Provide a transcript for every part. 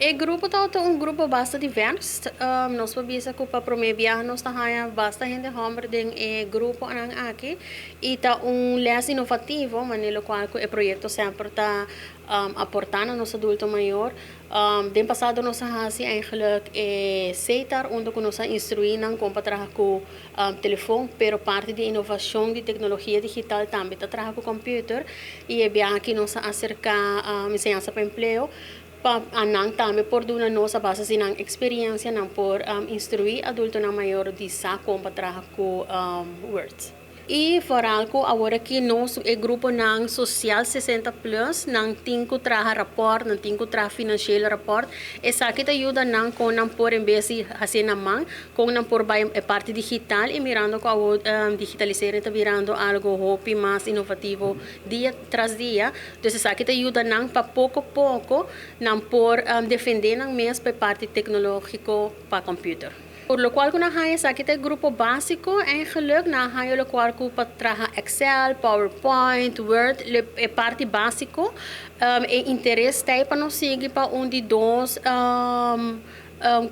E grupo ta un grupo basta diverso. Nos por bisa ku pa promé biaha nos ta haya basta hende hòmber den e grupo aki i ta un les inovativo, manera kual e proyekto semper ta aportando na nos adulto mayor. Den pasado nos a hasi eigenlijk e setar unda ku nos a instruí nan kon pa traha ku telefòn, pero parti di inovashon di teknologia digital tambe ta traha ku computer i e biaha aki nos a aserká Enseñansa pa Empleo pa nan tambe por duna nos a base di nan eksperensia, nan por instruí adultonan mayor di sa kon pa traha ku Word. I vooral ku awor aki nos e gruponan sosial 60 plus, nan tin ku traha rapport, nan tin ku traha financieel rapport. Esaki ta yuda nan kon nan por, en bes di hasi na man, kon nan por bai e parti digital i mirando ku digitalisering ta birando algo hopi mas inovativo dia tras dia. Dus esaki ta yuda nan pa poko poko nan por defendé nan mes pa parti teknológiko pa computer. Por lo kual ku nan haya, esaki ta grupo básiko eigenlijk, nan haya lo kual ku pa traha Excel, PowerPoint, Word, e parti básiko. E interes ta pa nos sigui pa un di dos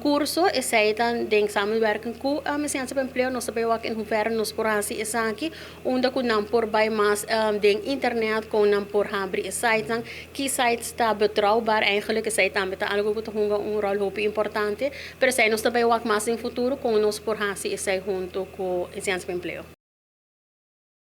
kurso, esei ta den samenwerking ku Enseñansa pa Empleo, nos ta bai wak in hoeverre nos por hasi esaki, unda ku nan por bai mas den internet, kon nan por habri e site nan, ki sites ta betrouwbaar eigenlijk, esei tambe ta algo ku ta hunga un rol hopi importante, pero esei nos ta bai wak mas den futuro kon nos por hasi esei huntu ku Enseñansa pa Empleo.